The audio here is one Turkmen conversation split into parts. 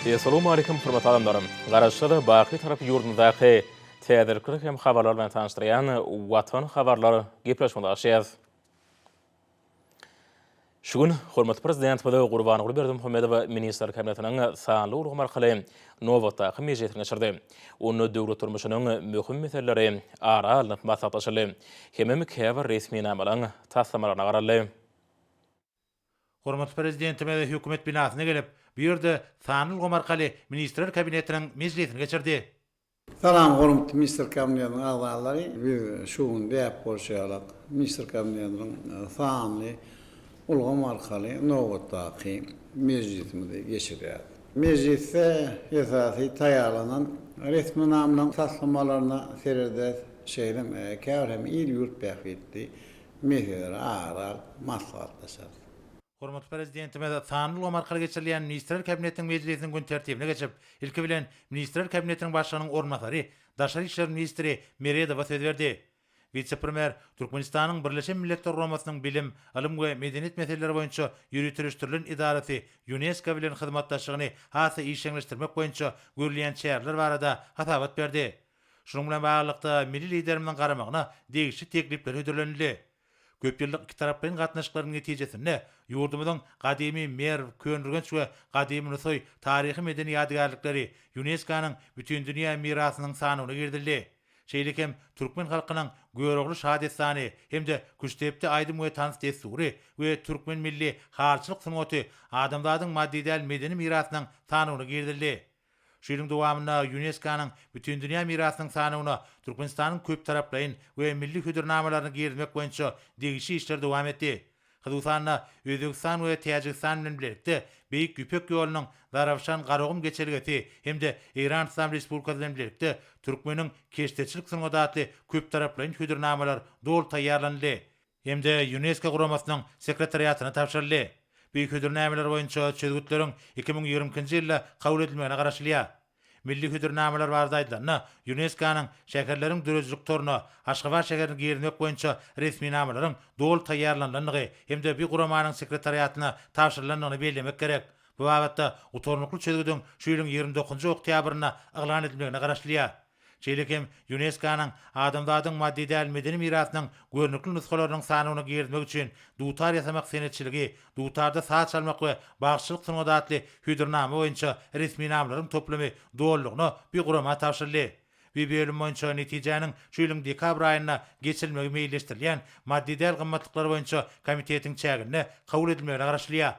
Essalawmaleýkim hormatly adamlar! Garaşsyz, baky Tarap ýurdumyzdaky täzelikler hem habarlar bilen tanyşdyrýan Watan habarlar gepleşigimize başlaýarys. Şu gün hormatly Prezidentimiz Gurbanguly Berdimuhamedow Ministrler Kabinetiniň sanly ulgam arkaly nobatdaky mejlisini geçirdi. Onda döwlet durmuşynyň möhüm meseleleri ara alnyp maslahatlaşyldy hemem käbir resminamalaryň taslamalaryna garaldy. Hormatly Prezidentimiz Hökümet binasyna gelip, bu ýerde sanly ulgam arkaly Ministrler Kabinetiniň mejlisini geçirdi. Salam hormatly Ministrler Kabinetiniň agzalary! Biz şu gün däp bolşy ýaly Ministrler Kabinetiniň sanly ulgam arkaly nobatdaky mejlisimizi geçirýäris. Mejlisde esasy taýýarlanan resminamalaryň taslamalaryna serederis, şeýle hem käbir hem il-ýurt bähbitli meseleleri ara alyp maslahatlaşarys. Hormatly Prezidentimiz sanly ulgam arkaly geçirilýän Ministrler Kabinetiniň mejlisiniň gün tertibine geçip, ilki bilen, Ministrler Kabinetiniň Başlygynyň orunbasary, daşary işler ministri Meredowa söz berdi. Wise-premýer Türkmenistanyň Birleşen Milletler Guramasynyň Bilim, ylym we medeniýet meseleleri boýunça ýöriteleşdirilen edarasy Ýunesko bilen hyzmatdaşlygyny has-da işjeňleşdirmek boýunça görülýän çäreler barada hasabat berdi. Şunuň bilen baglylykda, milli Liderimiziň garamagyna degişli teklipler hödürlenildi. Köp ýyllyk ikitaraplaýyn gatnaşyklaryň netijesinde ýurdumyzyň gadymy Merw, Köneürgenç we gadymy Nusaý taryhy-medeni ýadygärlikleri Ýunesko-nyň Bütindünýä mirasynyň sanawyna girizildi. Şeýle hem türkmen halkynyň Görogly şadessany hem-de Küştdepdi aýdym we tans dessury we türkmen milli halyçylyk sungaty adamzadyň maddy däl medeni mirasynyň sanawyna girizildi. Şu ýylyň dowamynda Ýunesko-nyň Bütindünýä mirasynyň sanawyna Türkmenistanyň köptaraplaýyn we milli hödürnamalaryny girizmek boýunça degişli işler dowam etdi. Hususan-da, Özbegistan we Täjigistan bilen bilelikde Beýik Ýüpek ýolunyň Zarafşan-Garagum geçelgesi hem-de Eýran Yslam Respublikasy bilen bilelikde Türkmeniň keşdeçilik sungaty atly köptaraplaýyn hödürnamalar doly taýýarlanyldy. Hem-de Ýunesko guramasynyň Sekretariatyna tabşyryldy. Bu hödürnameler boýunça çözgütleriň 2022-nji ýylda kabul edilmegine garaşylýar. Milli hödürnamalar barada aýdylanda, Ýunesko-nyň Şäherleriň döredijilik toruna Aşgabat şäherini girizmek boýunça resminamalaryň doly taýýarlanylandygy hem-de bu guramanyň Sekretariatyna tabşyrylandygyny bellemek gerek. Bu babatda gutarnykly çözgüdiň şu ýylyň 29-njy oktýabrynda yglan edilmegine garaşylýar. Şeýle hem Ýunesko-nyň Adamzadyň maddy däl medeni mirasynyň görnükli nusgalarynyň sanawyna girizmek üçin Dutar ýasamak senetçiligi, dutarda saz çalmak we bagşyçylyk sungaty atly hödürnama boýunça resminamalaryň toplumy dolulygyna bu gurama tabşyryldy. Bu bölüm boýunça netijäniň şu ýylyň dekabr aýynda geçirilmegi meýilleşdirilýän Maddy däl gymmatlyklar boýunça komitetiň çäginde kabul edilmegine garaşylýar.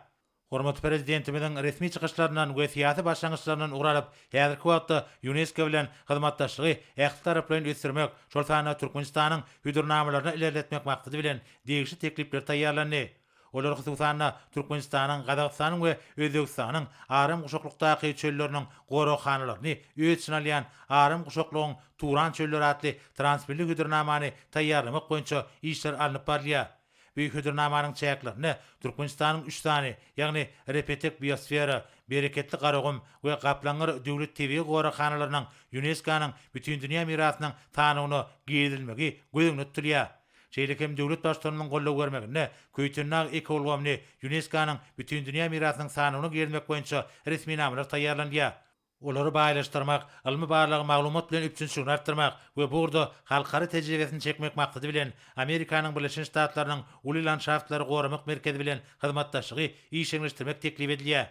Hormatly Prezidentimiziň resmi çykyşlaryndan we syýasy başlangyçlaryndan ugur alyp, häzirki wagtda Ýunesko bilen hyzmatdaşlygy ählitaraplaýyn ösdürmek, şol sanda Türkmenistanyň hödürnamalaryny ilerletmek maksady bilen, degişli teklipler taýýarlandy. Olar, hususan-da, Türkmenistanyň, Gazagystanyň we Özbegistanyň aram guşaklykdaky çölleriniň goraghanalaryny öz içine alýan Aram guşaklygyň Turan çölleri atly transmilli hödürnamany taýýarlamak boýunça işler alnyp barylýar. Bu hödürnamanyň çäklerinde Türkmenistanyň üç sany, ýagny Repetek biosfera, Bereketli Garagum we Gaplaňgyr döwlet tebigy goraghanalarynyň Ýunesko-nyň Bütindünýä mirasynyň sanawyna girizilmegi göz öňünde tutulýar. Şeýle hem döwlet Baştutanynyň goldaw bermeginde Köýtendag ekoulgamyny Ýunesko-nyň Bütindünýä mirasynyň sanawyna girizmek boýunça resminamalar taýýarlanylýar. Olary baýlaşdyrmak, ylmy-barlag maglumat bilen üpjünçiligini artdyrmak we bu ugurda halkara tejribesini çekmek maksady bilen, Amerikanyň Birleşen Ştatlarynyň Uly landşaftlary goramak merkezi bilen hyzmatdaşlygy işjeňleşdirmek teklip edilýär.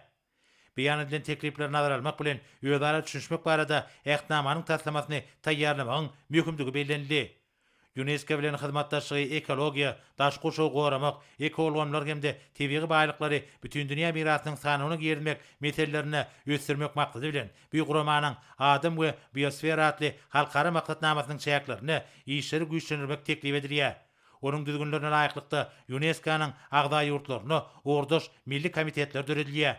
Beýan edilen teklipleri nazara almak bilen, özara düşünişmek barada Ähtnamanyň taslamasyny taýýarlamagyň möhümdigi bellenildi. Ýunesko bilen hyzmatdaşlygy ekologiýa, daşky gurşawy goramak, ekoulgamlar hem-de tebigy baýlyklary Bütindünýä mirasynyň sanawyna girizmek meselelerinde ösdürmek maksady bilen, bu guramanyň Adam we biosfera atly halkara maksatnamasynyň çäklerinde işleri güýçlendirmek teklip edilýär. Onuň düzgünlerine laýyklykda, Ýunesko-nyň agza ýurtlarynda ugurdaş milli komitetler döredilýär.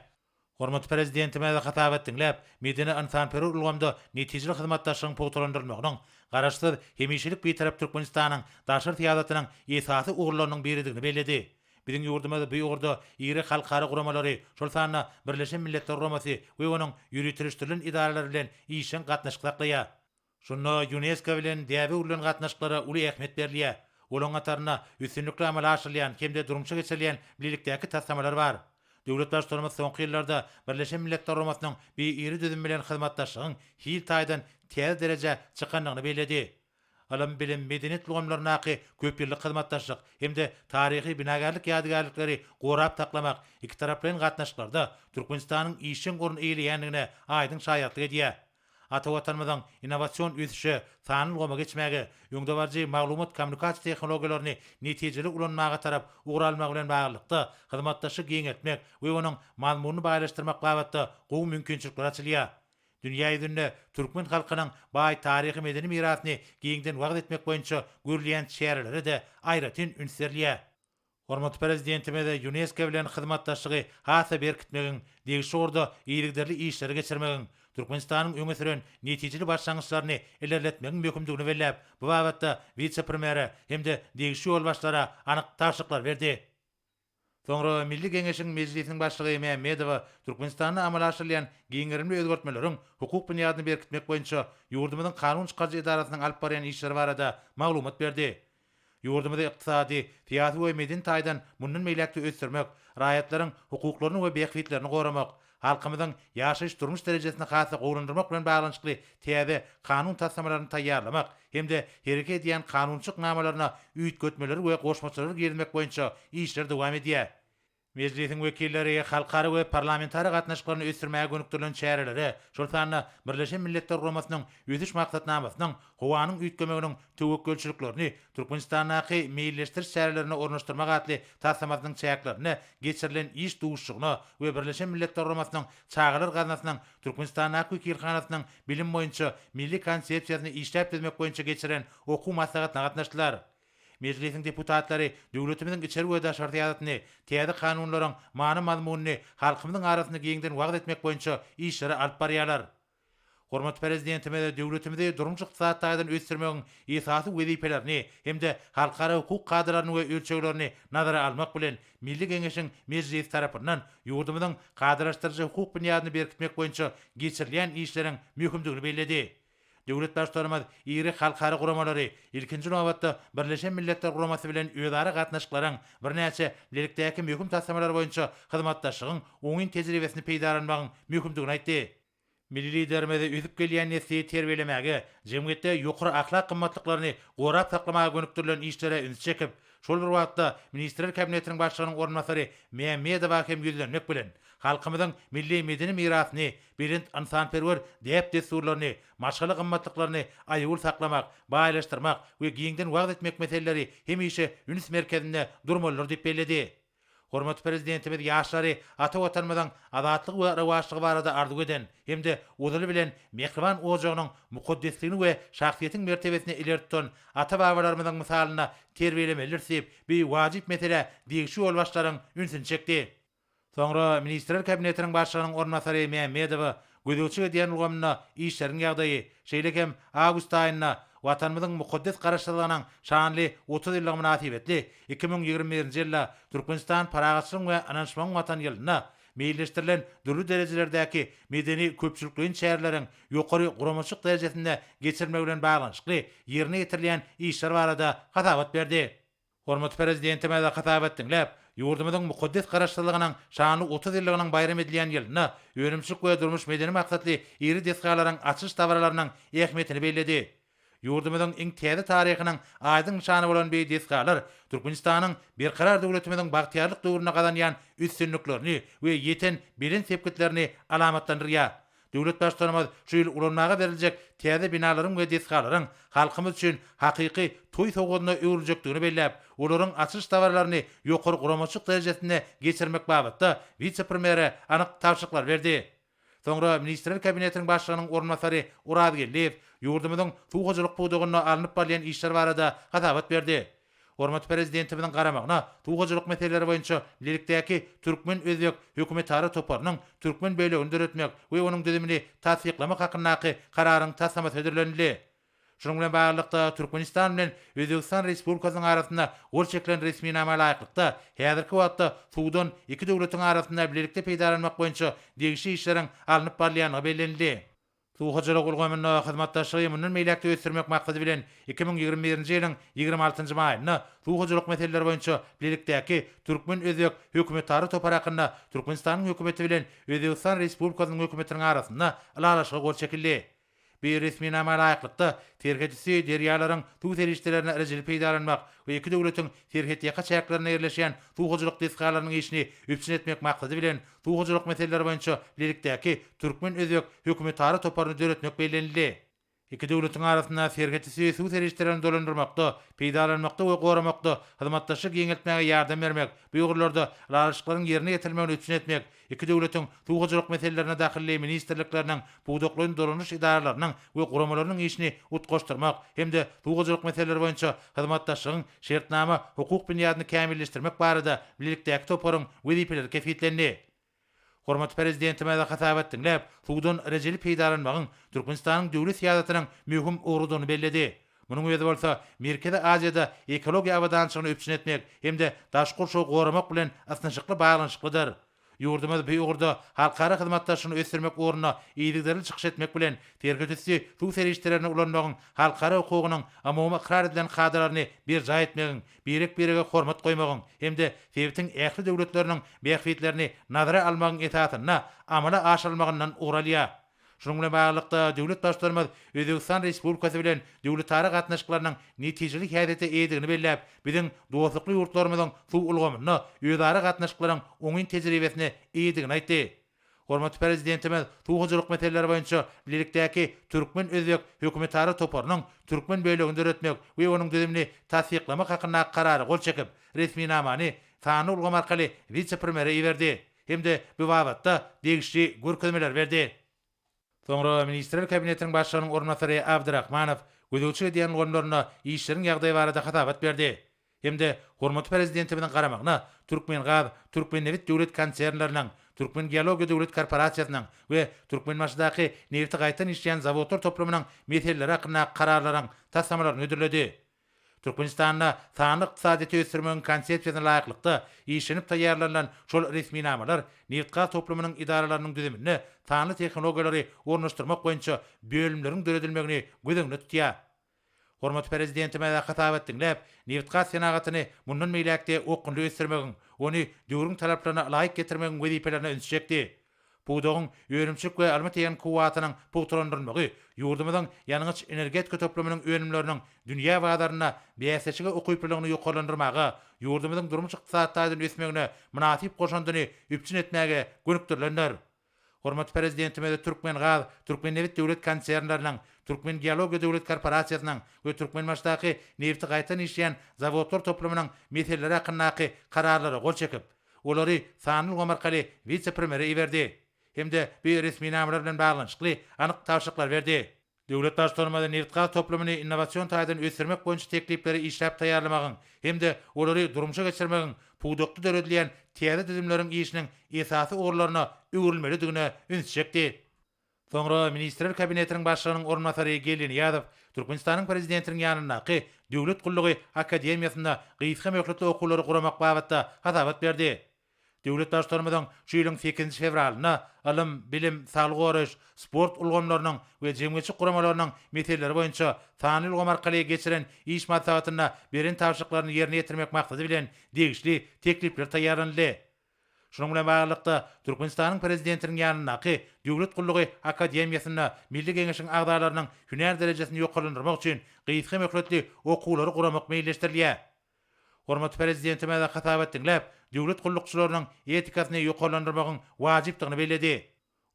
Hormatly Prezidentimiz hasabat diňläp, medeni-ynsanperwer ulgamda netijeli hyzmatdaşlygyň pugtalandyrylmagynyň Garaşsyz, hemişelik Bitarap Türkmenistanyň daşary syýasatynyň esasy ugurlarynyň biridigini belledi. Biziň ýurdumyz bu ugurda iri halkara guramalary, şol sanda Birleşen Milletler Guramasy we onuň ýöriteleşdirilen edaralary bilen işjeň gatnaşyk saklaýar. Şunda Ýunesko bilen däbe öwrülen gatnaşyklara uly ähmiýet berilýär. Olaryň hatarynda üstünlikli amala aşyrylýan hem-de durmuşa geçirilýän bilelikdäki taslamalar bar. Döwlet Baştutanymyz soňky ýyllarda Birleşen Milletler Guramasynyň bi iri düzümi bilen hyzmatdaşlygyň hil taýdan täze derejä çykandygyny belledi. Ylym-bilim, medeniýet ulgamlaryndaky köpýyllyk hyzmatdaşlyk hem-de taryhy-binagärlik ýadygärlikleri gorap saklamak ikitaraplaýyn gatnaşyklarda Türkmenistanyň işjeň orun eýeleýändigine aýdyň şaýatlyk edýär. Ata Watanymyzyň innowasion ösüşe, sanly ulgama geçmäge, öňdebaryjy maglumat-kommunikasiýa tehnologiýalaryny netijeli ulanmaga tarap ugur almagy bilen baglylykda, hyzmatdaşlygy giňeltmek we onuň mazmunyny baýlaşdyrmak babatda gowy mümkinçilikler açylýar. Dünýä ýüzünde türkmen halkynyň baý taryhy-medeni mirasyny giňden wagyz etmek boýunça görülýän çärelere-de aýratyn üns berilýär. Hormatly Prezidentimiz Ýunesko bilen hyzmatdaşlygy has-da berkitmegiň, degişli ugurda yzygiderli işleri geçirmegiň, Türkmenistanyň öňe süren netijeli başlangyçlaryny ilerletmegiň möhümdigini belläp, bu babatda wise-premýere hem-de degişli ýolbaşçylara anyk tabşyryklary berdi. Soňra Milli Geňeşiň Mejlisiniň Başlygy Mämmedowa Türkmenistanda amala aşyrylýan giň gerimli özgertmeleriň hukuk binýadyny berkitmek boýunça ýurdumyzyň kanun çykaryjy edarasynyň alyp barýan işleri barada maglumat berdi. Ýurdumyzy ykdysady, syýasy we medeni taýdan mundan beýläk-de ösdürmek, raýatlaryň hukuklaryny we bähbitlerini goramak, halkymyzyň ýaşaýyş-durmuş derejesini has-da gowulandyrmak bilen baglanyşykly täze kanun taslamalaryny taýýarlamak hem-de hereket edýän kanunçylyk namalaryna üýtgetmeleri we goşmaçalary girizmek boýunça işler dowam edýär. Mejlisiň wekilleri halkara we parlamentara gatnaşyklaryny ösdürmäge gönükdirilen çärelere, şol sanda Birleşen Milletler Guramasynyň Ösüş Maksatnamasynyň Howanyň üýtgemeginiň töwekgelçiliklerini Türkmenistandaky meýilleşdiriş çärelerine ornaşdyrmak atly taslamasynyň çäklerinde geçirilen iş duşuşygyna we Birleşen Milletler Guramasynyň Çagalar gaznasynyň Türkmenistandaky wekilhanasynyň bilim boýunça Milli konsepsiýasyny işläp düzmek boýunça geçiren okuw maslahatyna gatnaşdylar. Mejlisiň deputatlary döwletimiziň içeri we daşary syýasatyny, täze kanunlaryň many-mazmunyny halkymyzyň arasynda giňden wagyz etmek boýunça işleri alyp barýarlar. Hormatly Prezidentimiz döwletimizi durmuş-ykdysady taýdan ösdürmegiň esasy wezipelerini hem-de halkara hukuk kadalaryny we ölçeglerini nazara almak bilen, Milli Geňeşiň Mejlisi tarapyndan ýurdumyzyň kadalaşdyryjy hukuk binýadyny berkitmek boýunça geçirilýän işleriň möhümdigini belledi. Döwlet Baştutanymyz iri halkara guramalary, ilkinji nobatda, Birleşen Milletler Guramasy bilen özara gatnaşyklaryň, birnäçe bilelikdäki möhüm taslamalar boýunça hyzmatdaşlygyň oňyn tejribesini peýdalanmagyň möhümdigini aýtdy. Milli Liderimiz ösüp gelýän nesli terbiýelemäge, jemgyýetde ýokary ahlak gymmatlyklaryny gorap saklamaga gönükdirilen işlere ünsi çekip, şol bir wagtda Ministrler Kabinetiniň Başlygynyň orunbasary Mämmedowa hem ýüzlenmek bilen, halkymyzyň milli medeni mirasyny, belent ynsanperwer däp-dessurlaryny, maşgala gymmatlyklaryny aýawly saklamak, baýlaşdyrmak we giňden wagyz etmek meseleleri hemişe üns merkezinde durmalydyr diýip belledi. Hormatly Prezidentimiz ýaşlary ata Watanymyzyň azatlygy we rowaçlygy barada arzuw eden hem-de ozaly bilen mähriban ojagynyň mukaddesligini we şahsyýetiň mertebesini ileri tutan ata-babalarymyzyň mysalynda terbiýelemelidiris diýip, bu wajyp meselä degişli ýolbaşçylaryň ünsüni çekdi. Soňra Ministrler Kabinetiniň Başlygynyň orunbasary Mämmedowa gözegçilik edýän ulgamynda işleriň ýagdaýy, şeýle hem awgust aýynda Watanymyzyň mukaddes Garaşsyzlygynyň şanly 30 ýyllygy mynasybetli 2021-nji ýylda Türkmenistan parahatçylygyň we ynanyşmagyň Watany ýylynda meýilleşdirilen dürli derejelerdäki medeni-köpçülikleýin çäreleriň ýokary guramaçylyk derejesinde geçirilmegi bilen baglanyşykly ýerine ýetirilýän işler barada hasabat berdi. Hormatly Prezidentimiz hasabat diňläp, ýurdumyzyň mukaddes Garaşsyzlygynyň şanly 30 ýyllygynyň baýram edilýän ýylynda önümçilik we durmuş-medeni maksatly iri desgalaryň açylyş dabaralarynyň ähmiýetini belledi. Ýurdumyzyň iň täze taryhynyň aýdyň nyşany bolan bu desgalar Türkmenistanyň Berkarar döwletimiziň bagtyýarlyk döwründe gazanýan üstünliklerini we ýeten belent sepgitlerini alamatlandyrýar. Döwlet Baştutanymyz şu ýyl ulanmaga beriljek täze binalaryň we desgalaryň halkymyz üçin hakyky toý sowgadyna öwrüljekdigini belläp, olaryň açylyş dabaralaryny ýokary guramaçylyk derejesinde geçirmek babatda wise-premýere anyk tabşyryklary berdi. Soňra Ministrler Kabinetiniň Başlygynyň orunbasary Oraz Geldiýew ýurdumyzyň suw hojalyk pudagynda alnyp barylýan işler barada hasabat berdi. Hormatly Prezidentimiziň garamagyna suw hojalyk meseleleri boýunça bilelikdäki türkmen-özbek hökümetara toparynyň türkmen bölegini döretmek we onuň düzümini tassyklamak hakyndaky Kararyň taslamasy hödürlenildi. Şunuň bilen baglylykda, Türkmenistan bilen Özbegistan Respublikasynyň arasynda gol çekilen resminama laýyklykda, häzirki wagtda suwdan iki döwletiň arasynda bilelikde peýdalanmak boýunça degişli işleriň alnyp barylýandygy bellenildi. Suw hojalyk ulgamynda hyzmatdaşlygy mundan beýläk-de ösdürmek maksady bilen, 2021-nji ýylyň 26-njy maýynda suw hojalyk meseleleri boýunça bilelikdäki türkmen-özbek hökümetara topary hakynda Türkmenistanyň Hökümeti bilen Özbegistan Respublikasynyň Hökümetiniň arasynda Ylalaşyga gol çekildi. Bu resminama laýyklykda, serhetüsti derýalaryň suw serişdelerini rejeli peýdalanmak we iki döwletiň serhetýaka çäklerinde ýerleşýän suw hojalyk desgalarynyň işini üpjün etmek maksady bilen, suw hojalyk meseleleri boýunça bilelikdäki türkmen-özbek hökümetara toparyny döretmek bellenildi. Iki döwletiň arasynda serhetüsti suw serişdelerini dolandyrmakda, peýdalanmakda we goramakda hyzmatdaşlygy giňeltmäge ýardam bermek, bu ugurlarda ylalaşyklaryň ýerine ýetirilmegini üpjün etmek, iki döwletiň suw hojalyk meselelerine dahylly ministrlikleriniň, pudaklaýyn dolanyş edaralarynyň we guramalarynyň işini utgaşdyrmak hem-de suw hojalyk meseleleri boýunça hyzmatdaşlygyň şertnama-hukuk binýadyny kämilleşdirmek barada bilelikdäki toparyň wezipeleri kesgitlendi. Hormatly Prezidentimiz hasabat diňläp, suwdan rejeli peýdalanmagyň Türkmenistanyň döwlet syýasatynyň möhüm ugrudygyny belledi. Munuň özi bolsa Merkezi Aziýada ekologiýa abadançylygyny üpjün etmek hem-de daşky gurşawy goramak bilen ysnyşykly baglanyşyklydyr. Ýurdumyz bu ugurda halkara hyzmatdaşlygyny ösdürmek ugrunda yzygiderli çykyş etmek bilen, serhetüsti suw serişdelerini ulanmagyň halkara hukugynyň umumy ykrar edilen kadalaryny berjaý etmegiň, birek-birege hormat goýmagyň hem-de sebitiň ähli döwletleriniň bähbitlerini nazara almagyň esasynda amala aşyrylmagyndan ugur alýar. Şunuň bilen baglylykda, döwlet Baştutanymyz Özbegistan Respublikasy bilen döwletara gatnaşyklarynyň netijeli häsiýete eýedigini belläp, biziň dostlukly ýurtlarymyzyň suw ulgamynda özara gatnaşyklaryň oňyn tejribesine eýedigini aýtdy. Hormatly Prezidentimiz suw hojalyk meseleleri boýunça bilelikdäki türkmen-özbek hökümetara toparynyň türkmen bölegini döretmek we onuň düzümini tassyklamak hakyndaky Karara gol çekip, resminamany sanly ulgam arkaly wise-premýere iberdi hem-de bu babatda degişli görkezmeleri berdi. Soňra Ministrler Kabinetiniň Başlygynyň orunbasary Abdyrahmanow gözegçilik edýän ulgamlarynda işleriň ýagdaýy barada hasabat berdi hem-de hormatly Prezidentimiziň garamagyna Türkmengaz, Türkmennebit döwlet konsernleriniň, Türkmengeologiýa döwlet korporasiýasynyň we Türkmenbaşydaky nebiti gaýtadan işleýän zawodlar toplumynyň meseleleri hakyndaky Kararlaryň taslamalaryny hödürledi. Türkmenistanda sanly ykdysadyýeti ösdürmegiň Konsepsiýasyna laýyklykda işlenip taýýarlanylan şol resminamalar nebitgaz toplumynyň edaralarynyň düzüminde sanly tehnologiýalary ornaşdyrmak boýunça bölümleriň döredilmegini göz öňünde tutýar. Hormatly Prezidentimiz hasabat diňläp, nebitgaz senagatyny mundan beýläk-de okgunly ösdürmegiň, ony döwrüň talaplaryna laýyk getirmegiň wezipelerine ünsi çekdi. Pudagyň önümçilik we ylmy-tehniki kuwwatynyň pugtalandyrylmagy ýurdumyzyň ýangyç-energetika toplumynyň önümleriniň dünýä bazarynda bäsleşige ukyplylygyny ýokarlandyrmaga, ýurdumyzyň durmuş-ykdysady taýdan ösmegine mynasyp goşandyny üpjün etmäge gönükdirilendir. Hormatly Prezidentimiz Türkmengaz, Türkmennebit döwlet konsernleriniň, Türkmengeologiýa döwlet korporasiýasynyň we Türkmenbaşydaky nebiti gaýtadan işleýän zawodlar toplumynyň meseleleri hakyndaky Kararlara gol çekip, olary sanly ulgam arkaly wise-premýere iberdi hem-de bu resminamalar bilen baglanyşykly anyk tabşyryklary berdi. Döwlet Baştutanymyz nebitgaz toplumyny innowasion taýdan ösdürmek boýunça teklipleri işläp taýýarlamagyň hem-de olary durmuşa geçirmegiň pudakda döredilýän täze düzümleriň işiniň esasy ugurlaryna öwrülmelidigine ünsi çekdi. Soňra Ministrler Kabinetiniň Başlygynyň orunbasary Geldi Nyýazow Türkmenistanyň Prezidentiniň ýanyndaky Döwlet gullugy akademiýasynda gysga möhletli okuwlary guramak babatda hasabat berdi. Döwlet Baştutanymyzyň şu ýylyň sekizinji fewralynda ylym, bilim, saglygy goraýyş, sport ulgamlarynyň we jemgyýetçilik guramalarynyň meseleleri boýunça sanly ulgam arkaly geçiren iş maslahatynda beren tabşyryklaryny ýerine ýetirmek maksady bilen degişli teklipler taýýarlanyldy. Şunuň bilen baglylykda, Türkmenistanyň Prezidentiniň ýanyndaky Döwlet gullugy akademiýasynda Milli Geňeşiň agzalarynyň hünär derejesini ýokarlandyrmak üçin gysga möhletli okuwlary guramak meýilleşdirilýär. Hormatly Prezidentimiz hasabat diňläp, döwlet gullukçylarynyň etikasyny ýokarlandyrmagyň wajypdygyny belledi.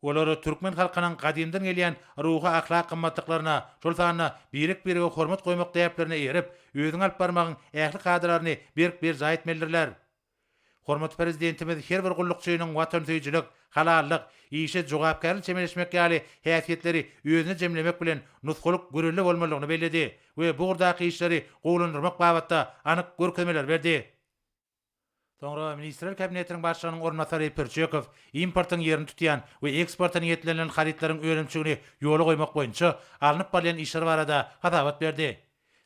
Olar türkmen halkynyň gadymdan gelýän ruhy-ahlak gymmatlyklaryna, şol sanda birek-birege hormat goýmak däplerine eýerip, özüňi alyp barmagyň ähli kadalaryny berk berjaý etmelidirler. Hormatly Prezidentimiz her bir gullukçynyň watansöýüjilik, halallyk, işe jogapkärli çemeleşmek ýaly häsiýetleri özünde jemlemek bilen nusgalyk görelde bolmalydygyny belledi we bu ugurdaky işleri gowulandyrmak babatda anyk görkezmeleri berdi. Soňra Ministrler Kabinetiniň Başlygynyň orunbasary Pürçekow importyň ýerini tutýan we eksporta niýetlenilen harytlaryň önümçigini ýola goýmak boýunça alnyp barylýan işler barada hasabat berdi.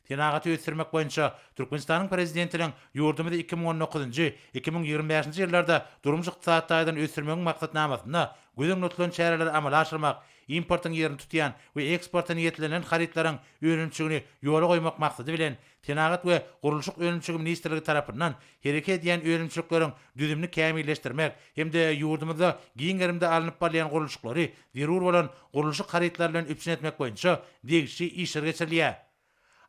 Senagaty ösdürmek boýunça Türkmenistanyň Prezidentiniň ýurdumyzy 2019-njy, 2025-nji ýyllarda durmuş-ykdysady taýdan ösdürmegiň maksatnamasynda göz öňünde tutulan çäreleri amala aşyrmak, importyň ýerini tutýan we eksporta niýetlenilen harytlaryň önümçigini ýola goýmak maksady bilen, Senagat we gurluşyk önümçiligi ministrligi tarapyndan hereket edýän önümçilikleriň düzümini kämilleşdirmek hem-de ýurdumyzda giň gerimde alnyp barylýan gurluşyklary zerur bolan gurluşyk harytlary bilen üpjün etmek boýunça degişli işler geçirilýär.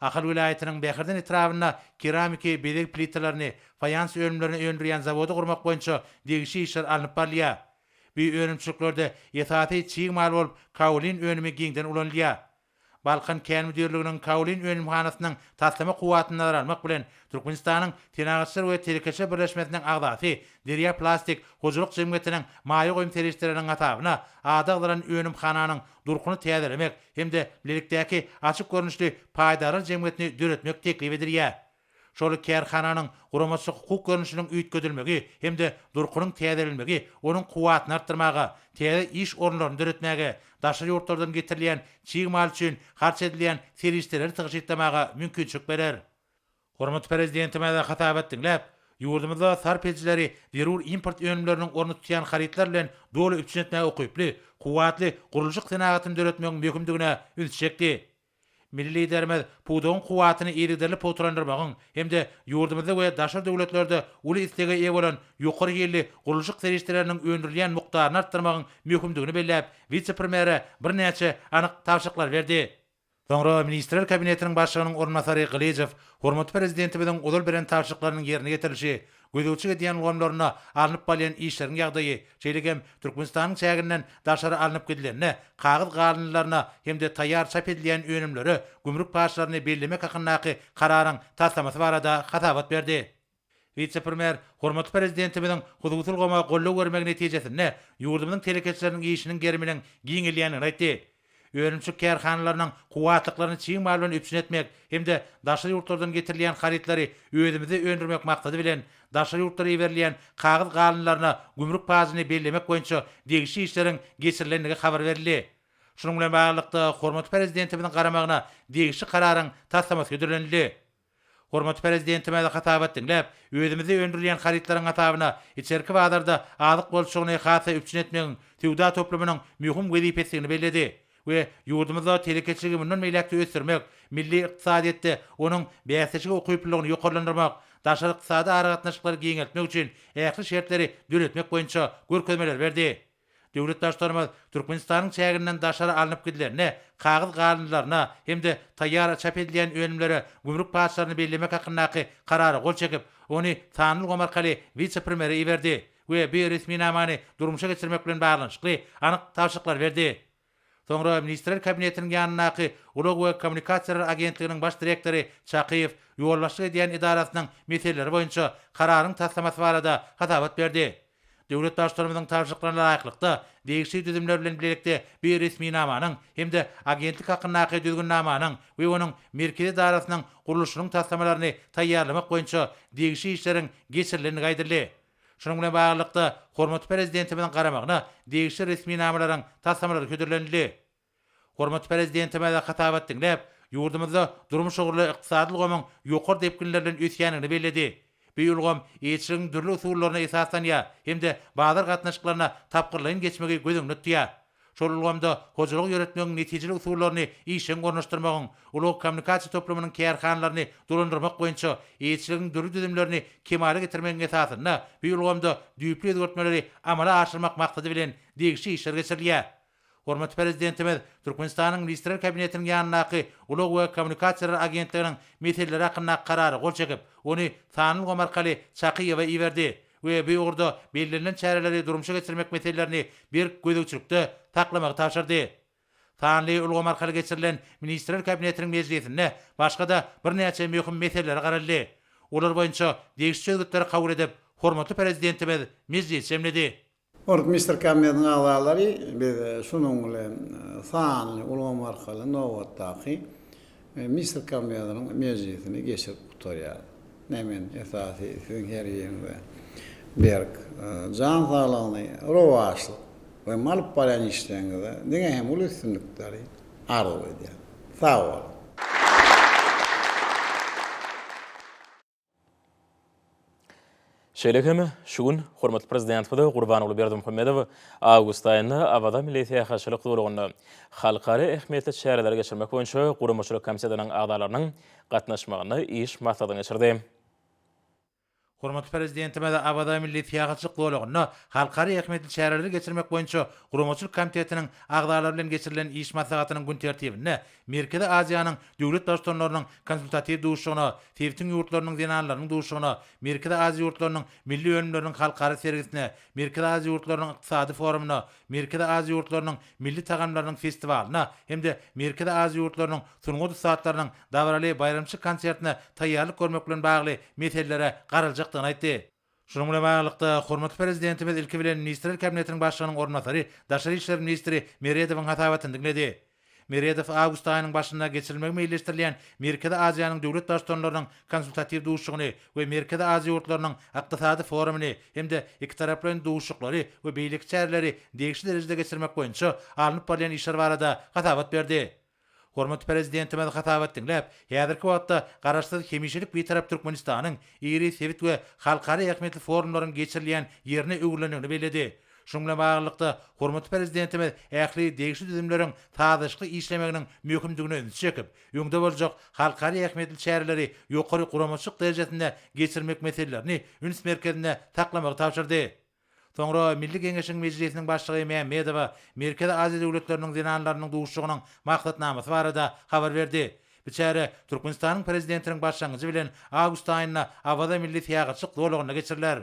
Ahal welaýatynyň Bäherden etrabynda keramiki bezeg plitalaryny, faýans önümlerini öndürýän zawody gurmak boýunça degişli işler alnyp barylýar. Bu önümçiliklerde esasy çig mal bolup kaolin önümi giňden ulanylýar. Balkan kän müdirliginiň kaolin önümhanasynyň taslama kuwwatyny nazara almak bilen, Türkmenistanyň Senagatçylar we telekeçiler birleşmesiniň agzasy Derýa Plastik hojalyk jemgyýetiniň maýa goýum serişdeleriniň hasabyna ady agzalan önümhananyň durkuny täzelemek hem-de bilelikdäki açyk görnüşli paýdarlar jemgyýetini döretmek teklip edilýär. Şol kärhananyň guramaçylyk-hukuk görnüşiniň üýtgedilmegi hem-de durkunyň täzelenmegi onuň kuwwatyny artdyrmaga, täze iş orunlaryny döretmäge, daşary ýurtlardan getirilýän çig mal üçin harç edilýän serişdeleri tygşytlamaga mümkinçilik berer. Hormatly Prezidentimiz hasabat diňläp, ýurdumyzda sarp edijileri zerur import önümleriniň ornuny tutýan harytlar bilen doly üpjün etmäge ukyply, kuwwatly gurluşyk senagatyny döretmegiň möhümdigine üns çekdi. Milli Liderimiz pudagyň kuwwatyny yzygiderli pugtalandyrmagyň hem-de ýurdumyzda we daşary döwletlerde uly islege eýe bolan ýokary hilli gurluşyk serişdeleriniň öndürilýän mukdaryny artdyrmagyň möhümdigini belläp, wise-premýere birnäçe anyk tabşyryklary berdi. Soňra Ministrler Kabinetiniň Başlygynyň orunbasary Gylyjow hormatly Prezidentimiziň ozal beren tabşyryklarynyň ýerine ýetirilişi, gözegçilik edýän ulgamlarynda alnyp barylýan işleriň ýagdaýy, şeýle hem Türkmenistanyň çäginden daşary alnyp gidilende kagyz galyndylaryna hem-de taýýar çap edilýän önümlere gümrük paçlaryny bellemek hakyndaky Kararyň taslamasy barada hasabat berdi. Wise-premýer hormatly Prezidentimiziň hususy ulgama goldaw bermegi netijesinde ýurdumyzyň telekeçileriniň işiniň geriminiň giňelýändigini aýtdy. Önümçilik kärhanalarynyň kuwwatlyklaryny çig mal bilen üpjün etmek hem-de daşary ýurtlardan getirilýän harytlary özümizde öndürmek maksady bilen, daşary ýurtlara iberilýän kagyz galyndylaryna gümrük pajyny bellemek boýunça degişli işleriň geçirilendigi habar berildi. Şunuň bilen baglylykda, hormatly Prezidentimiziň garamagyna degişli Kararyň taslamasy hödürlenildi. Hormatly Prezidentimiz hasabat diňläp, özümizde öndürilýän harytlaryň hasabyna içerki bazarda azyk bolçulygyny has-da üpjün etmegiň söwda toplumynyň möhüm wezipesidigini belledi we ýurdumyzda telekeçiligi mundan beýläk-de ösdürmek, milli ykdysadyýetde onuň bäsleşige ukyplylygyny ýokarlandyrmak, daşary ykdysady aragatnaşyklary giňeltmek üçin ähli şertleri döretmek boýunça görkezmeleri berdi. Döwlet Baştutanymyz Türkmenistanyň çäginden daşary alnyp gidilende kagyz galyndylaryna hem-de taýýar çap edilýän önümlere gümrük paçlaryny bellemek hakyndaky Karara gol çekip, ony sanly ulgam arkaly wise-premýere iberdi we bu resminamany durmuşa geçirmek bilen baglanyşykly anyk tabşyryklary berdi. Soňra Ministrler Kabinetiniň ýanyndaky Ulag we kommunikasiýalar agentliginiň baş direktory Çakyýew ýolbaşçylyk edýän edarasynyň meseleleri boýunça Kararyň taslamasy barada hasabat berdi. Döwlet Baştutanymyzyň tabşyryklaryna laýyklykda, degişli düzümler bilen bilelikde bu resminamanyň hem-de Agentlik hakyndaky Düzgünnamanyň we onuň merkezi edarasynyň gurluşynyň taslamalaryny taýýarlamak boýunça degişli işleriň geçirilendigi aýdyldy. Şunuň bilen baglylykda, hormatly Prezidentimiziň garamagyna degişli resminamalaryň taslamalary hödürlenildi. Hormatly Prezidentimiz hasabat diňläp, ýurdumyzda durmuş ugurly ykdysady ulgamyň ýokary depginler bilen ösýändigini belledi. Bu ulgam eýeçiligiň dürli usullaryna esaslanýar hem-de bazar gatnaşyklaryna tapgyrlaýyn geçmegi göz öňünde tutýar. Şol ulgamda hojalygy ýöretmegiň netijeli usullaryny işjeň ornaşdyrmagyň, ulag-kommunikasiýa toplumynyň kärhanalaryny dolandyrmak boýunça eýeçiligiň dürli düzümlerini kemala getirmegiň esasynda bu ulgamda düýpli özgertmeleri amala aşyrmak maksady bilen degişli işler geçirilýär. Hormatly Prezidentimiz Türkmenistanyň Ministrler Kabinetiniň ýanyndaky Ulag we kommunikasiýalar agentliginiň meseleleri hakyndaky Karara gol çekip, ony sanly ulgam arkaly Çakyýewe iberdi we bu ugurda bellenilen çäreleri durmuşa geçirmek meselelerini berk gözegçilikde saklamagy tabşyrdy. Sanly ulgam arkaly geçirilen Ministrler Kabinetiniň mejlisinde başga-da birnäçe möhüm meselelere garaldy. Olar boýunça degişli çözgütleri kabul edip, hormatly Prezidentimiz mejlisi jemledi. Hormatly Ministr Kabinetiniň agzalary, biz şunuň bilen sanly ulgam arkaly nobatdaky Ministr Kabinetiniň mejlisini geçirip gutarýarys. Ine men esasy siziň her biriňize berk jan saglygyny, rowaçlyk we alyp barýan işleriňizde diňe hem uly üstünlikleri arzuw edýän. Sag boluň! Şeýle hem şu gün hormatly Prezidentimiz Gurbanguly Berdimuhamedow awgust aýynda Awaza milli syýahatçylyk zolagynda halkara ähmiýetli çäreleri geçirmek boýunça guramaçylyk komitetiniň agzalarynyň gatnaşmagynda iş maslahatyny geçirdi. Hormatly Prezidentimiz Awaza milli syýahatçylyk zolagynda halkara ähmiýetli çäreleri geçirmek boýunça guramaçylyk komitetiniň agzalary bilen geçirilen iş maslahatynyň gün tertibinde Merkezi Aziýanyň döwlet Baştutanlarynyň konsultatiw duşuşygyna, sebitiň ýurtlarynyň zenanlarynyň duşuşygyna, Merkezi Aziýa ýurtlarynyň milli önümleriniň halkara sergisine, Merkezi Aziýa ýurtlarynyň ykdysady forumyna, Merkezi Aziýa ýurtlarynyň milli tagamlarynyň festiwalyna hem-de Merkezi Aziýa ýurtlarynyň sungat ussatlarynyň dabaraly baýramçylyk konsertine taýýarlyk görmek bilen bagly meselelere garaljakdygyny aýtdy. Şunuň bilen baglylykda, hormatly Prezidentimiz ilki bilen Ministrler Kabinetiniň Başlygynyň orunbasary, daşary işler ministri Meredowyň hasabatyny diňledi. Meredow awgust aýynyň başynda geçirilmegi meýilleşdirilýän Merkezi Aziýanyň döwlet Baştutanlarynyň konsultatiw duşuşygyny we Merkezi Aziýa ýurtlarynyň ykdysady forumyny hem-de ikitaraplaýyn duşuşyklary we beýleki çäreleri degişli derejede geçirmek boýunça alnyp barylýan işler barada hasabat berdi. Hormatly Prezidentimiz hasabat diňläp, häzirki wagtda Garaşsyz, hemişelik Bitarap Türkmenistanyň iri sebit we halkara ähmiýetli forumlaryň geçirilýän ýerine öwrülendigini belledi. Şunuň bilen baglylykda, hormatly Prezidentimiz ähli degişli düzümleriň sazlaşykly işlemeginiň möhümdigine ünsi çekip, öňde boljak halkara ähmiýetli çäreleri ýokary guramaçylyk derejesinde geçirmek meselelerini üns merkezinde saklamagy tabşyrdy. Soňra Milli Geňeşiň Mejlisiniň Başlygy Mämmedowa Merkezi Aziýa döwletleriniň zenanlarynyň duşuşygynyň maksatnamasy barada habar berdi. Bu çäre Türkmenistanyň Prezidentiniň başlangyjy bilen awgust aýynda Awaza milli syýahatçylyk zolagynda geçiriler.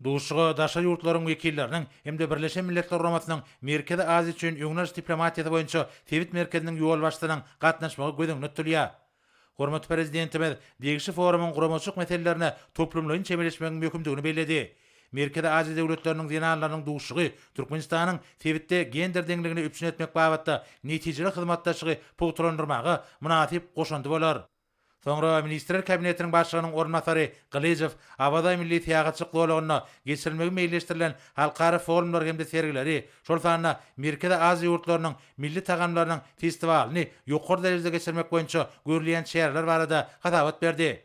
Duşuşyga daşary ýurtlaryň wekilleriniň hem-de Birleşen Milletler Guramasynyň Merkezi Aziýa üçin öňüni alyş diplomatiýasy boýunça sebit merkeziniň ýolbaşçysynyň gatnaşmagy göz öňünde tutulýar. Hormatly Prezidentimiz degişli forumyň guramaçylyk meselelerine toplumlaýyn çemeleşmegiň möhümdigini belledi. Merkezi Aziýa döwletleriniň zenanlarynyň duşuşygy Türkmenistanyň sebitde gender deňligini üpjün etmek babatda netijeli hyzmatdaşlygy pugtalandyrmaga mynasyp goşandy bolar. Soňra Ministrler Kabinetiniň Başlygynyň orunbasary Gylyjow Awaza milli syýahatçylyk zolagynda geçirilmegi meýilleşdirilen halkara forumlary hem-de sergileri, şol sanda Merkezi Aziýa ýurtlarynyň milli tagamlarynyň festiwalyny ýokary derejede geçirmek boýunça görülýän çäreler barada hasabat berdi.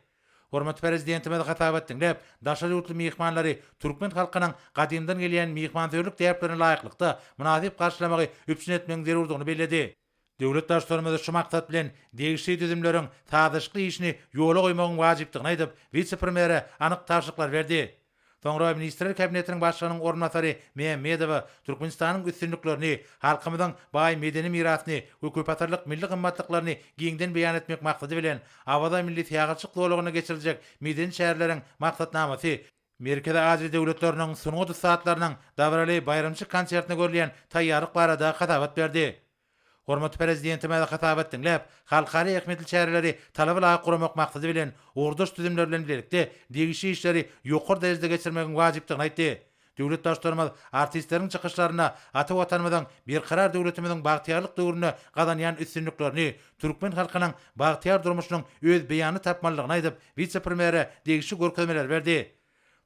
Hormatly Prezidentimiz hasabat diňläp, daşary ýurtly myhmanlary türkmen halkynyň gadymdan gelýän myhmansöýerlik däplerine laýyklykda mynasyp garşylamagy üpjün etmegiň zerurdygyny belledi. Döwlet Baştutanymyz şu maksat bilen degişli düzümleriň sazlaşykly işini ýola goýmagyň wajypdygyny aýdyp, wise-premýere anyk tabşyryklary berdi. Soňra Ministrler Kabinetiniň Başlygynyň orunbasary Mämmedowa Türkmenistanyň üstünliklerini, halkymyzyň baý medeni mirasyny we köpasyrlyk milli gymmatlyklaryny giňden beýan etmek maksady bilen, Awaza milli syýahatçylyk zolagynda geçiriljek medeni çäreleriň maksatnamasy, Merkezi Aziýa döwletleriniň sungat ussatlarynyň dabaraly baýramçylyk konsertine görülýän taýýarlyk barada hasabat berdi. Hormatly Prezidentimiz hasabat diňläp, halkara ähmiýetli çäreleri talaba laýyk guramak maksady bilen, ugurdaş düzümler bilen bilelikde degişli işleri ýokary derejede geçirmegiň wajypdygyny aýtdy. Döwlet Baştutanymyz artistleriň çykyşlarynda ata Watanymyzyň, Berkarar döwletimiziň bagtyýarlyk döwründe gazanýan üstünliklerini, türkmen halkynyň bagtyýar durmuşynyň öz beýanyny tapmalydygyny aýdyp, wise-premýere degişli görkezmeleri berdi.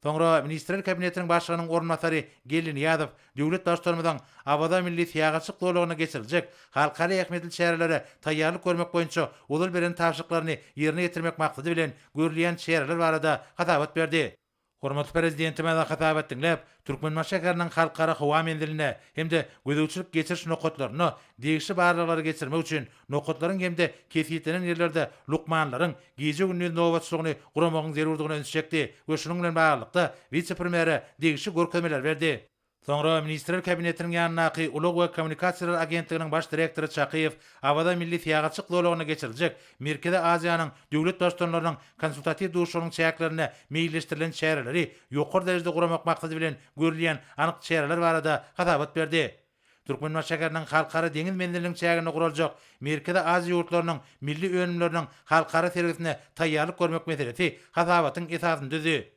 Soňra Ministrler Kabinetiniň Başlygynyň orunbasary Geldi Nyýazow döwlet Baştutanymyzyň Awaza milli syýahatçylyk zolagynda geçiriljek halkara ähmiýetli çärelere taýýarlyk görmek boýunça ozal beren tabşyryklaryny ýerine ýetirmek maksady bilen görülýän çäreler barada hasabat berdi. Hormatly Prezidentimiz hasabat diňläp, Türkmenbaşy şäheriniň Halkara howa menzilinde hem-de gözegçilik-geçiriş nokatlarynda degişli barlaglary geçirmek üçin nokatlaryň hem-de kesgitlenen ýerlerde lukmanlaryň gije-gündiz nobatçylygyny guramagyň zerurdygyna ünsi çekdi we şunuň bilen baglylykda wise-premýere degişli görkezmeleri berdi. Soňra Ministrler Kabinetiniň ýanyndaky Ulag we kommunikasiýalar agentliginiň baş direktory Çakyýew Awaza milli syýahatçylyk zolagynda geçiriljek Merkezi Aziýanyň döwlet Baştutanlarynyň konsultatiw duşuşygynyň çäklerinde meýilleşdirilen çäreleri ýokary derejede guramak maksady bilen görülýän anyk çäreler barada hasabat berdi. Türkmenbaşy şäheriniň Halkara deňiz menziliniň çäginde guraljak Merkezi Aziýa ýurtlarynyň milli önümleriniň halkara sergisine taýýarlyk görmek meselesi hasabatyň esasyny düzdi.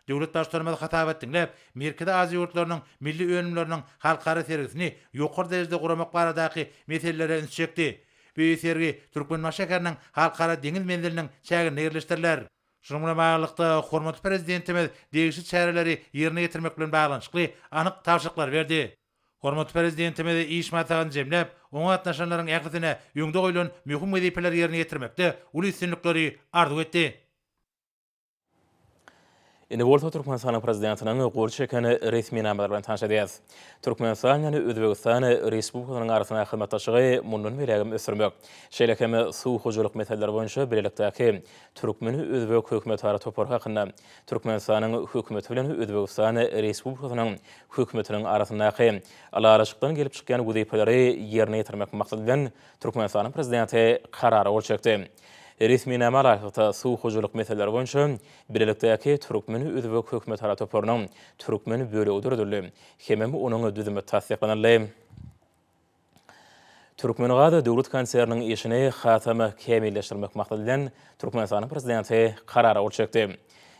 Döwlet Baştutanymyz hasabat diňläp, Merkezi Aziýa ýurtlarynyň milli önümleriniň halkara sergisini ýokary derejede guramak baradaky meselelere ünsi çekdi. Bu sergi Türkmenbaşy şäheriniň Halkara deňiz menziliniň çäginde ýerleşdiriler. Şunuň bilen baglylykda, hormatly Prezidentimiz degişli çäreleri ýerine ýetirmek bilen baglanyşykly anyk tabşyryklary berdi. Hormatly Prezidentimiz iş maslahatyny jemläp, oňa gatnaşanlaryň ählisine öňde goýlan möhüm wezipeleri ýerine ýetirmekde uly üstünlikleri arzuw etdi. Indi bolsa Türkmenistanyň Prezidentiniň gol çeken resminamalary bilen tanyş edýäris. Türkmenistan bilen Özbegistan Respublikasynyň arasyndaky hyzmatdaşlygy mundan beýlägem ösdürmek, şeýle hem suw hojalyk meseleleri boýunça bilelikdäki türkmen-özbek hökümetara topary hakynda Türkmenistanyň Hökümeti bilen Özbegistan Respublikasynyň Hökümetiniň arasyndaky Ylalaşykdan gelip çykýan wezipeleri ýerine ýetirmek maksady bilen Türkmenistanyň Prezidenti Karara gol çekdi. Resminama laýyklykda, suw hojalyk meseleleri boýunça bilelikdäki türkmen-özbek hökümetara toparynyň türkmen bölegi döredildi hemem onuň düzümi tassyklanyldy. Türkmengaz döwlet konserniniň işini hasam kämilleşdirmek maksady bilen, Türkmenistanyň Prezidenti Karara gol çekdi.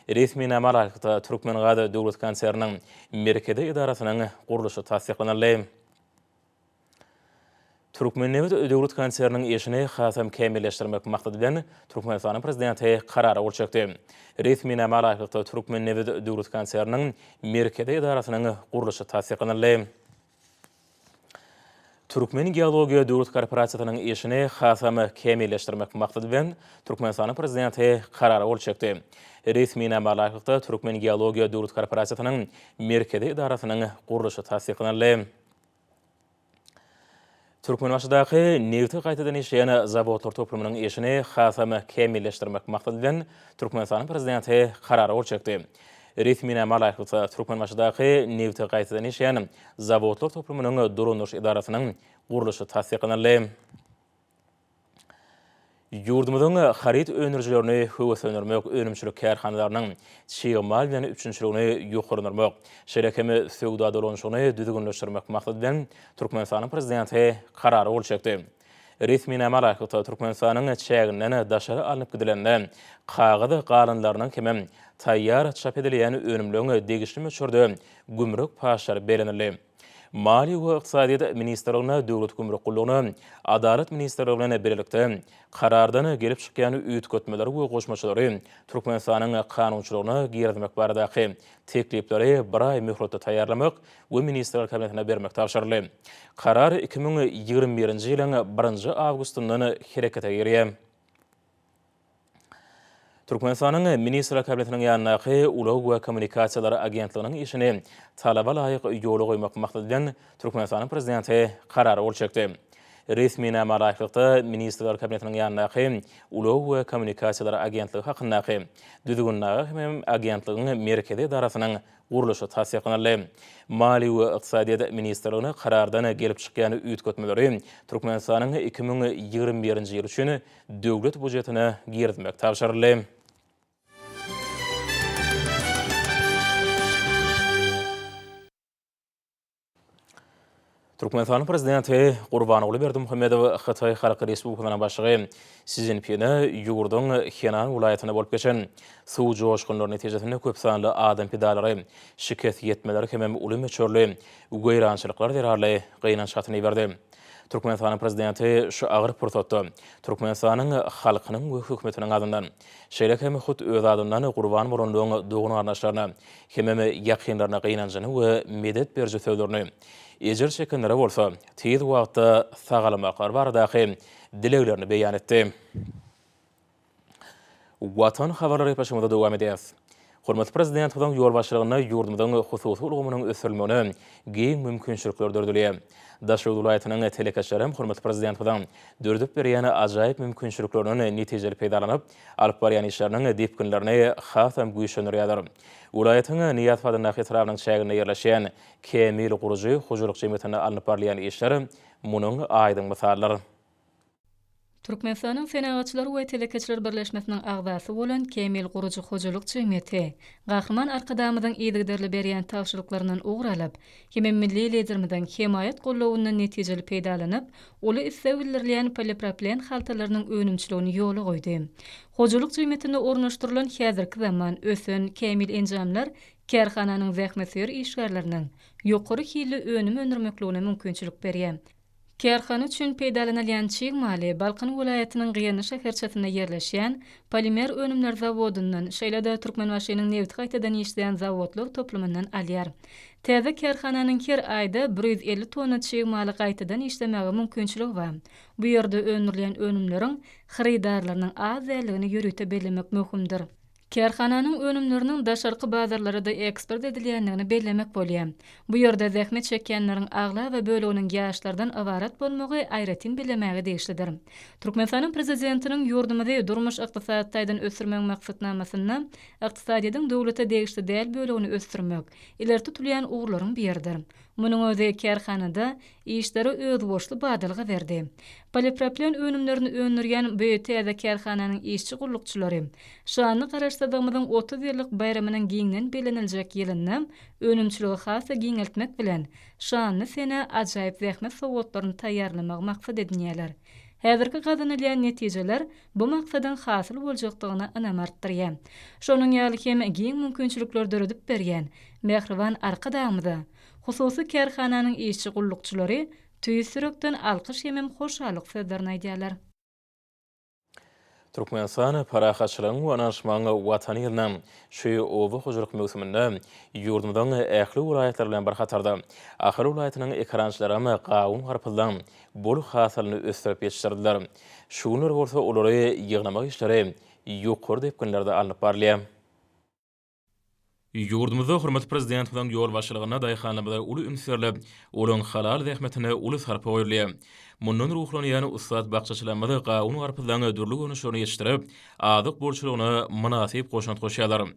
Resminama laýyklykda, Türkmengaz döwlet konserniniň merkezi edarasynyň gurluşy tassyklanyldy. Türkmennebit döwlet konserniniň işini hasam kämilleşdirmek maksady bilen, Türkmenistanyň Prezidenti Karara gol çekdi. Resminama laýyklykda, Türkmennebit döwlet konserniniň merkezi edarasynyň gurluşy tassyklanyldy. Türkmengeologiýa döwlet korporasiýasynyň işini hasam kämilleşdirmek maksady bilen, Türkmenistanyň Prezidenti Karara gol çekdi. Resminama laýyklykda, Türkmengeologiýa döwlet korporasiýasynyň merkezi edarasynyň gurluşy tassyklanyldy. Türkmenbaşydaky nebiti gaýtadan işleýän zawodlar toplumynyň işini hasam kämilleşdirmek maksady bilen, Türkmenistanyň Prezidenti Karara gol çekdi. Resminama laýyklykda, Türkmenbaşydaky nebiti gaýtadan işleýän zawodlar toplumynyň dolandyryş edarasynyň gurluşy tassyklanyldy. Ýurdumyzyň haryt öndürijilerini höweslendirmek, önümçilik kärhanalarynyň çig mal bilen üpjünçiligini ýokarlandyrmak, şeýle hem söwda dolanyşygyny düzgünleşdirmek maksady bilen, Türkmenistanyň Prezidenti Karara gol çekdi. Resminama laýyklykda, Türkmenistanyň çäginden daşary alnyp gidilende, kagyz galyndylarynyň hemem taýýar çap edilýän önümleň degişli möçberde gümrük paçlary bellenildi. Maliýe we ykdysadyýet ministrligine, Döwlet gümrük gullugyna, Adalat ministrligi bilen birlikde Karardan gelip çykýan üýtgetmeleri we goşmaçalary Türkmenistanyň kanunçylygyna girizmek baradaky teklipleri bir aý möhletde taýýarlamak we Ministrler Kabinetine bermek tabşyryldy. Karar 2021-nji ýylyň birinji awgustyndan herekete girýär. Türkmenistanyň Ministrler Kabinetiniň ýanyndaky Ulag we kommunikasiýalar agentliginiň işini talaba laýyk ýola goýmak maksady bilen, Türkmenistanyň Prezidenti Karara gol çekdi. Resminama laýyklykda, Ministrler Kabinetiniň ýanyndaky Ulag we kommunikasiýalar agentligi hakyndaky Düzgünnama hem agentligiň merkezi edarasynyň gurluşy tassyklanyldy. Maliýe we ykdysadyýet ministrligine Karardan gelip çykýan üýtgetmeleri Türkmenistanyň 2021-nji ýyly üçin Döwlet bujetine girizmek tabşyryldy. Türkmenistanyň Prezidenti Gurbanguly Berdimuhamedow Hytaý Halk Respublikasynyň Başlygy Si Szinpine ýurduň Henan welaýatynda bolup geçen suw joşgunlary netijesinde köp sanly adam pidalary, şikes ýetmeleri hemem uly möçberli weýrançylyklar zerarly gynanç hatyny iberdi. Türkmenistanyň Prezidenti şu agyr pursatda Türkmenistanyň halkynyň we hökümetiniň adyndan, şeýle hem hut öz adyndan gurban bolanlaryň dogan-garyndaşlaryna hemem ýakynlaryna gynanjyny we medet beriji sözlerini, ejir çekenlere bolsa tiz wagtda sagalmaklary baradaky dileglerini beýan etdi. Watan habarlary gepleşigimizi dowam edýäris. Hormatly Prezidentimiziň ýolbaşçylygynda ýurdumyzyň hususy ulgamynyň ösdürilmegine giň mümkinçilikler döredilýär. Daşoguz welaýatynyň telekeçileri hem hormatly Prezidentimiziň döredip berýän ajaýyp mümkinçiliklerinden netijeli peýdalanyp, alyp barýan işleriniň depginlerini hasam güýçlendirýärler. Welaýatyň Nyýazow adyndaky etrabynyň çäginde ýerleşýän Kämil gurujy hojalyk jemgyýetinde alnyp barylýan işler munuň aýdyň mysalydyr. Türkmenistanyň Senagatçylar we telekeçiler birleşmesiniň agzasy bolan Kämil gurujy hojalyk jemgyýeti Gahryman Arkadagymyzyň yzygiderli berýän tabşyryklaryndan ugur alyp, hemem milli Liderimiziň hemaýat-goldawyndan netijeli peýdalanyp, uly isleg bildirilýän polipropilen haltalarynyň önümçiligini ýola goýdy. Hojalyk jemgyýetinde ornaşdyrylan häzirki zaman, ösen, kämil enjamlar kärhananyň zähmetsöýer işgärleriniň ýokary hilli önüm öndürmekligine mümkinçilik berýär. Kärhana üçin peýdalanylýan çig maly Balkan welaýatynyň Gyýanly şäherçesinde ýerleşýän Polimer önümler zawodyndan, şeýle-de Türkmenbaşynyň nebiti gaýtadan işleýän zawodlar toplumyndan alýar. Täze kärhananyň her aýda 150 tonna çig maly gaýtadan işlemäge mümkinçiligi bar. Bu ýerde öndürilýän önümleriň hyrydarlarynyň az däldigini ýörite bellemek möhümdir. Kärhananyň önümleriniň daşarky bazarlara-da eksport edilýändigini bellemek bolýar. Bu ýerde zähmet çekýänleriň aglaba böleginiň ýaşlardan ybarat bolmagy aýratyn bellemäge degişlidir. Türkmenistanyň Prezidentiniň ýurdumyzy durmuş-ykdysady taýdan ösdürmegiň maksatnamasynda ykdysadyýetiň döwlete degişli däl bölegini ösdürmek ileri tutulýan ugurlaryň biridir. Munuň özi kärhanada işlere özboluşly badalga berdi. Polipropilen önümlerini öndürýän bu täze kärhananyň işçi-gullukçylary şanly Garaşsyzlygymyzyň 30 ýyllyk baýramynyň giňden belleniljek ýylynda önümçiligi has-da giňeltmek bilen, şanly senä ajaýyp zähmet sowgatlaryny taýýarlamagy maksat edinýärler. Häzirki gazanylýan netijeler bu maksadyň hasyl boljakdygyna ynam artdyrýar. Şonuň ýaly hem giň mümkinçilikler döredip berýän mähriban Arkadagymyza hususy kärhananyň işçi-gullukçylary tüýs ýürekden alkyş hemem hoşallyk sözlerini aýdýarlar. Türkmenistan parahatçylygyň we ynanyşmagyň Watany ýylynyň şu oba hojalyk möwsüminde ýurdumyzyň ähli welaýatlary bilen bir hatarda, Ahal welaýatynyň ekerançylaram gawun-garpyzlaryň bol hasylyny ösdürip ýetişdirdiler. Şu günler bolsa olary ýygnamak işleri ýokary depginlerde alnyp barylýar. Ýurdumyzda hormatly Prezidentimiziň ýolbaşçylygynda daýhanlarymyza uly üns berlip, olaryň halal zähmetine uly sarpa goýulýar. Mundan ruhlanýan ussat bakjaçylarymyz gawun-garpyzlaryň dürli görnüşlerini ýetişdirip, azyk bolçulygyna mynasyp goşant goşýarlar.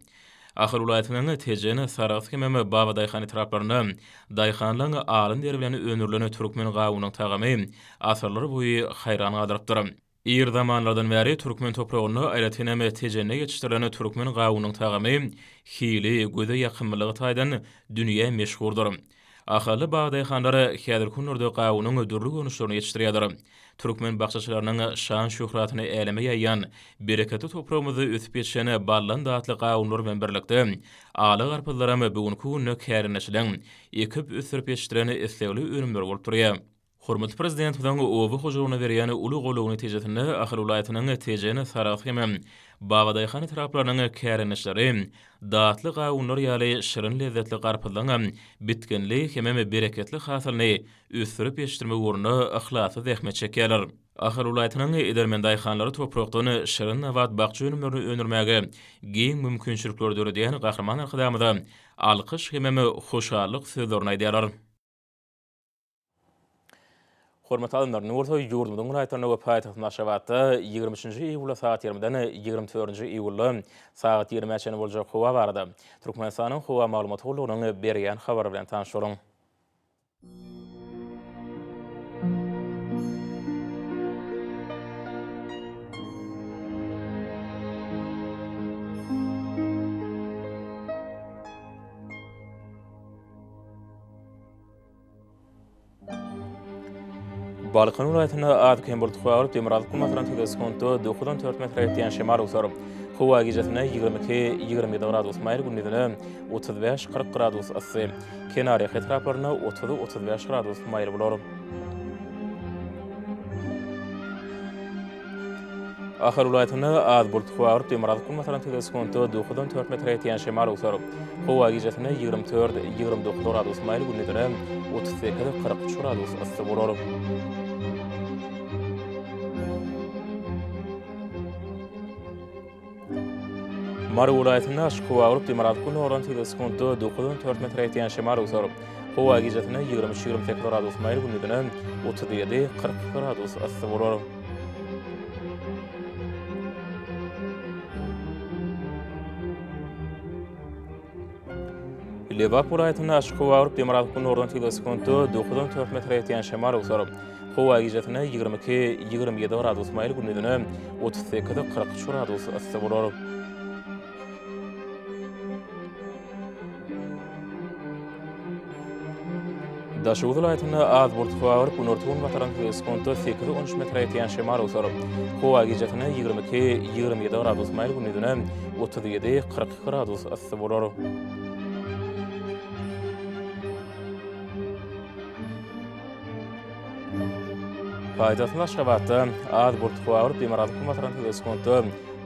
Ahal welaýatynyň Tejen, Sarahs hemem Babadaýhan etraplarynda daýhanlaryň alyn deri bilen öndürilen türkmen gawunynyň tagamy asyrlar boýy haýran galdyrypdyr. Ir zamanlardan bäri türkmen topragynda, aýratyn hem Tejende ýetişdirilen türkmen gawunynyň tagamy, hili, göze ýakymlylygy taýdan dünýä meşhurdyr. Ahally bagdaýhanlar häzirki günlerde gawunyň dürli görnüşlerini ýetişdirýärler. Türkmen bakjaçylarynyň şan-şöhratyny äleme ýaýýan, bereketli topragymyzda ösüp ýetişen baldan datly gawunlar bilen birlikde, ala garpyzlaram bu günki günde kärendeçiligiň ekip, ösdürip ýetişdiren islegli önümleri bolup durýar. Hormatly Prezidentimiziň oba hojalygyna berýän uly goldawy netijesinde Ahal welaýatynyň Tejen, Sarahs hem Babadaýhan etraplarynyň kärendeçileri datly gawunlar ýaly şirin lezzetli garpyzlaryň bitginli hemem bereketli hasylyny ösdürip ýetişdirmek ugrunda yhlasly zähmet çekýärler. Ahal welaýatynyň edermen daýhanlary toprakdan şirin nabat bakja önümlerini öndürmäge giň mümkinçilikleri döredýän Gahryman Arkadagymyza alkyş hemem hoşallyk sözlerini aýdýarlar. Hormatly alymlar, indi bolsa ýurdumyzyň welaýatlarynda we paýtagtymyz Aşgabatda 23-nji iýulda sagat 20-den 24-nji iýulda sagat 20-ä çenli boljak howa barada Türkmenistanyň Howa maglumat gullugynyň berýän habary bilen tanyş boluň. Balkan welaýatynda az-kem bulut howa bolup, demirgazyk günbatardan tizligi sekuntda dokuzdan dört metre ýetýän şemal öwser. Howa gijesine 22, 27 gradus maýyl, gündizine 35, 40 gradus yssy. Kenarýaka etraplarynda 30, 35 gradus maýyl bolar. Ahal welaýatynda az bulut howa bolup, demirgazyk günbatardan tizligi sekuntda dokuzdan dört metre ýetýän şemal öwser. Howa gijesine 24, 29 gradus maýyl, gündizine 38, 43 gradus yssy bolar. Mary welaýatynda açyk howa bolup, demirgazyk gündogardan tizligi sekuntda dokuzdan dört metre ýetýän şemal öwser. Howa gijesine 23, 28 gradus maýyl, gündizine 37, 42 gradus yssy bolar. Lebap welaýatynda açyk howa bolup, demirgazyk günordan tizligi sekuntda dokuzdan dört metre ýetýän şemal öwser. Howa gijesine 22, 27 gradus maýyl, gündizine 38, 43 gradus yssy bolar. Daşoguz welaýatynda az bulut howa bolup, günorta-günbatardan tizligi sekuntda sekiz, on üç metre ýetýän şemal öwser. Howa gijesine 22, 27 gradus maýyl, gündizine 37, 42 gradus yssy bolar. Paýtagtymyz Aşgabatda az bulut howa bolup, demirgazyk-günbatardan tizligi sekuntda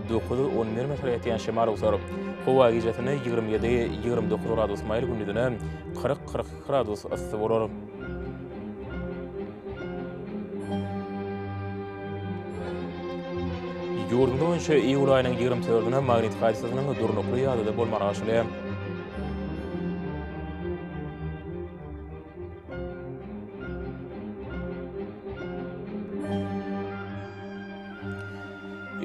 9-11 metre ýetýän şemal öwser. Howa gijesine 27-29 gradus maýyl, gündizine 40-42 gradus yssy bolar. Ýurdumyz boýunça iýul aýynyň 24 dördüne magnit hadysasynyň durnukly ýagdaýda bolmagyna garaşylýar.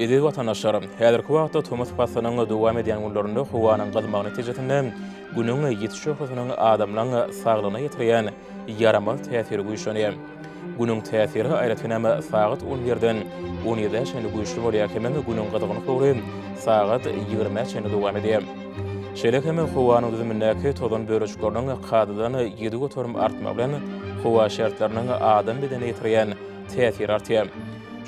Eziz watandaşlar, häzirki wagtda tomus paslynyň dowam edýän günlerinde howanyň gyzmagy netijesinde Günüň ýiti şöhlesiniň adamlaň saglygyna ýetirýän ýaramaz täsiri güýçlenýär. Günüň täsiri aýratynam sagat on birden on ýedä çenli güýçli bolýar hemem Günüň gyzgyn howry sagat ýigrimä çenli dowam edýär. Şeýle hem howanyň düzümindäki tozan bölejikleriniň kadadan 7% artmagy bilen howa şertleriniň adam bedenine ýetirýän täsiri artýar.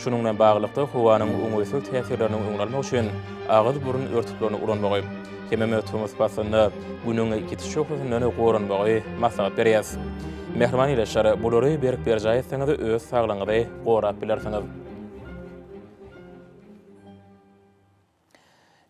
Şunuň bilen baglylykda howanyň oňaýsyz täsirleriniň öňüni almak üçin agyz-burun örtüklerini ulanmagy, Hemem tomus paslynda Günüň ýiti şöhlesinden goranmagy maslahat berýäs. Mähriban ildeşler, bulary berk berjaý etseňiz öz saglygyňyzy gorap bilersiňiz.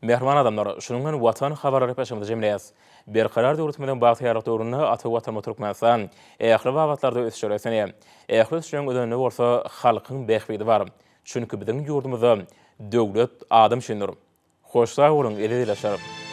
Mähriban adamlar, şunuň bilen Watan habarlary gepleşigimizi jemleýäs. Berkarar döwletimiziň bagtyýarlyk döwründe ata Watanymyz Türkmenistan ähli babatlarda ösüşlere beslenýär. Ähli ösüşleriň özeninde bolsa halkyň bähbidi bar. Çünki biziň ýurdumyzda döwlet adam üçindir. Hoş sag boluň eziz ildeşler!